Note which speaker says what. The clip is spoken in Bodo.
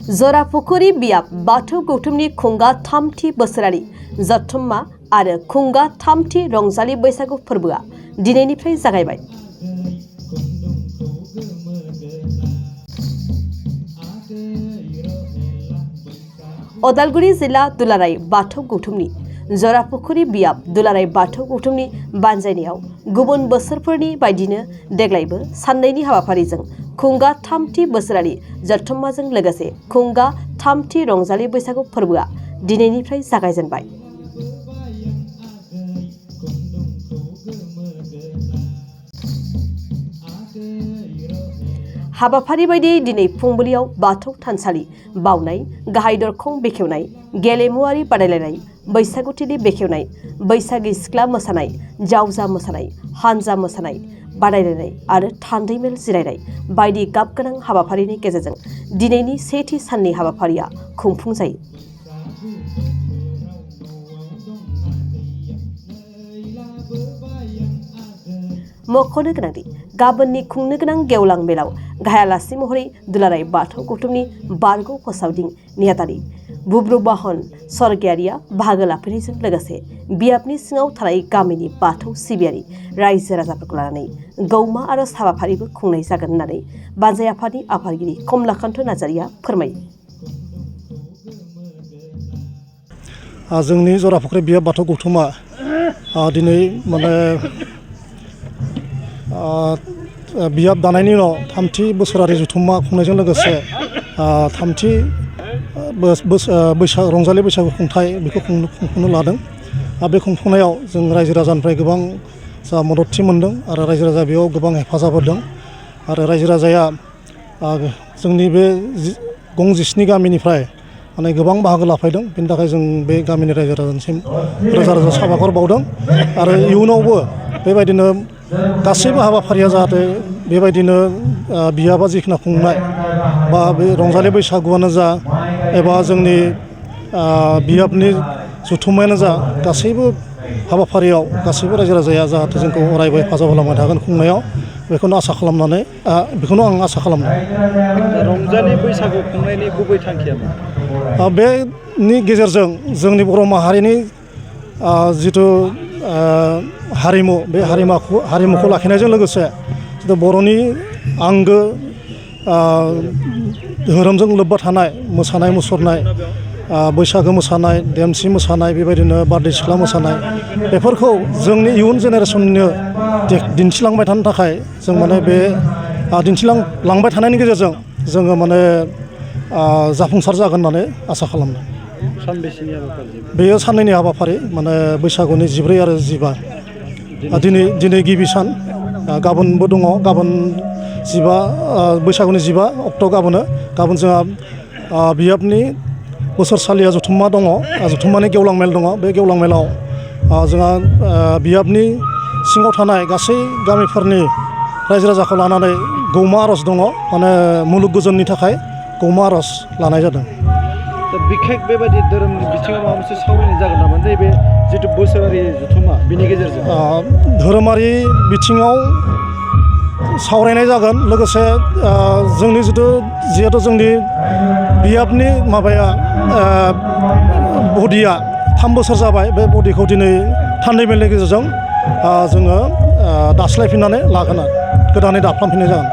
Speaker 1: जरापुखुरी बियाब बाथौ गौथुमनि खुंगा थामथि बोसोरारि जथुम्मा आरो खुंगा थामथि रंजालि बैसागु फोरबोआ दिनैनिफ्राय जागायबाय। अदालगुरि जिल्ला दुलाराय बाथौ गौथुमनि जरापुखुरी बियाब दुलाराय बाथौ गौथुमनि बानजायनायाव गुबुन बोसोरफोरनि बायदिनो देग्लायबो साननैनि हाबाफारिजों खुंगा थामथि बोसोरारि जथुम्माजों लोगोसे खुंगा थामथि रंजालि बैसागु फोरबोआ दिनैनिफ्राय जागायजेनबाय। हाबाफारि बायदियै दिनै फुंबिलियाव बाथौ थानसालि बावनाय, गाहाय दरखं बेखेवनाय, गेलेमुआरि बादायलायनाय, बैसागुथिलि बेखेवनाय, बैसागि सिख्ला मोसानाय, जावजा मोसानाय, हानजा मोसानाय बादायलायनाय आरो थान्दैमेल जिरायनाय बायदि गाबगोनां हाबाफारिनि गेजेरजों दिनैनि सेथि साननि हाबाफारिया खुंफुं जायो। मख'नो गोनांदि गाबोननि खुंनो गोनां गेवलां मेलाव गाहाय आलासि महरै दुलाराय बाथौ गौथुमनि बारग' फोसावदिं नेहाथारि बुब्रुबाहन स्वर्गियारिया बाहागो लाफैनायजों लोगोसे बियाबनि सिङाव थानाय गामिनि बाथौ सिबियारि रायजो राजाफोरखौ लानानै गौमा आरज हाबाफारिबो खुंनाय जागोन होननानै बानजाय आफादनि आफादगिरि कमलाकान्त नार्जारिया फोरमायो।
Speaker 2: जोंनि जरापुखुरी बियाब बाथौ गौथुमा दिनै माने बियाब दानायनि उनाव थामथि बोसोरारि जथुम्मा खुंनायजों लोगोसे थामथि रंजालि बैसागु खुंथाय बेखौ खुंफुंनो लादों। बे खुंफुंनायाव जों रायजो राजानिफ्राय गोबां मददथि मोनदों आरो रायजो राजा बेयाव गोबां हेफाजाब होदों आरो रायजो राजाया जोंनि बे गं 17 गामिनिफ्राय माने गोबां बाहागो लाफैदों। बेनि थाखाय जों बे गामिनि रायजो राजानिसिम रोजा रोजा साबायखर बावदों आरो इयुनावबो बेबायदिनो गासैबो हाबाफारिया जाहाथे बेबायदिनो बियाबा जिखिनि खुंनाय बा बे रंजालि बैसागुआनो जा एबा जोंनि बियाबनि जथुम्मायानो जा गासैबो हाबाफारियाव गासैबो रायजो राजाया जाहाथे जोंखौ अरायबो हेफाजाब होलांबाय थागोन खुंनायाव बेखौनो आसा खालामनानै बेखौनो आं आसा खालामदों।
Speaker 3: रंजालि बैसागु खुंनायनि गुबै थांखिया मा?
Speaker 2: बेनि गेजेरजों जोंनि बर' माहारिनि जिथु हारिमु बे हारिमुखौ लाखिनायजों लोगोसे जिथु बर'नि आंगो धोरोमजों लोब्बा थानाय मोसानाय मुसुरनाय, बैसागो मोसानाय, देमसि मोसानाय, बेबायदिनो बारदै सिख्ला मोसानाय बेफोरखौ जोंनि इयुन जेनेरेसननो दिन्थिलांबाय थानो थाखाय जों माने बे दिन्थिलांबाय थानायनि गेजेरजों जोङो माने जाफुंसार जागोन होननानै आसा खालामदों।
Speaker 3: सानबेसेनि हाबाफारि? बेयो
Speaker 2: साननैनि हाबाफारि, माने बैसागुनि 14 आरो 15। दिनै गिबि सान, गाबोनबो दङ। गाबोन बैसागुनि 15 अक्ट' गाबोन जोंहा बियाबनि बोसोरसालिया जथुम्मा दङ। जथुम्मानि गेवलां मेल दङ। बे गेवलां मेलाव जोंहा बियाबनि सिङाव थानाय गासै गामिफोरनि रायजो राजाखौ लानानै गौमा आर'ज दङ। माने मुलुग गोजोननि थाखाय गौमा आर'ज लानाय जादों।
Speaker 3: बिखेक बेबायदि धोरोमनि बिथिङाव माबा मोनसे सावरायनाय जागोन नामा नैबे जिथु बोसोरारि जथुम्मा बिनि गेजेरजों?
Speaker 2: धोरोमारि बिथिङाव सावरायनाय जागोन। लोगोसे जोंनि जिहेथु जोंनि बियाबनि माबाया बडिया 3 बोसोर जाबाय। बे बडिखौ दिनै थान्दैमेलनि गेजेरजों जोङो दास्लायफिननानै लागोन आरो गोदानै दाफ्रामफिननाय जागोन।